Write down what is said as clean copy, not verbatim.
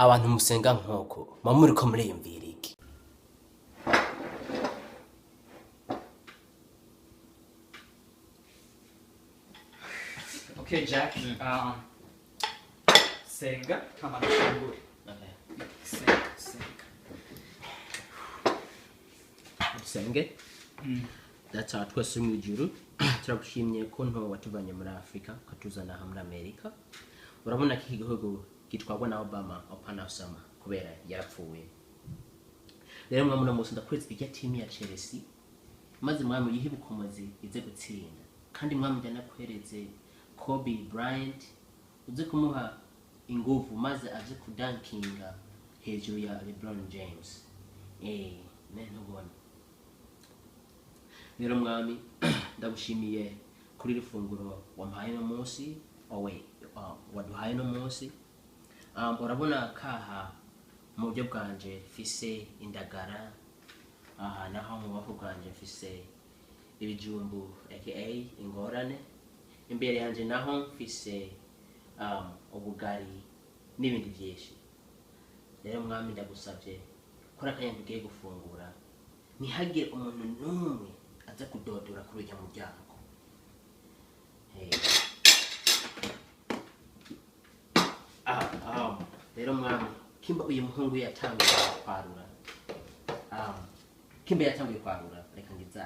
Abantu musenga nk'uko muba muriko muriyumvira iki? Okay, Jack. Senga hama dufungure. Senga, senga. Dusenge. Data twese uri mu ijuru, turagushimye ko nto watuvanye muri Afurika ukatuzana aha muri Amerika. Urabona ko iki gihugu gitwarwa na Obama opana Osama kubera yarapfuye. Rero mwami, uno munsi ndakwezi irya timu ya Chelsea, maze mwami uyihe ubukomezi ize gutsinda. Kandi mwami, ndanakwereze Kobe Bryant, uze kumuha inguvu maze aze kudankinga hejuru ya LeBron James. Ne ntubona. Rero mwami, ndagushimiye kuri iri funguro wampaye uno munsi, owe waduhaye uno munsi. Urabona kaha mu buryo bwanje mfise indagara, aha naho mu buboko bwanje mfise ibijumbu aka ingorane, imbere yanje naho mfise ubugari n'ibindi byinshi. Rero mwami, ndagusabye kuri akanya tugiye gufungura, ntihagire umuntu n'umwe aza kudodora kuri ujya muryango. Hey. Rero mwami, kimba uyu muhungu yatanguye kwarura, kimba yatanguye kwarura, reka ngiza.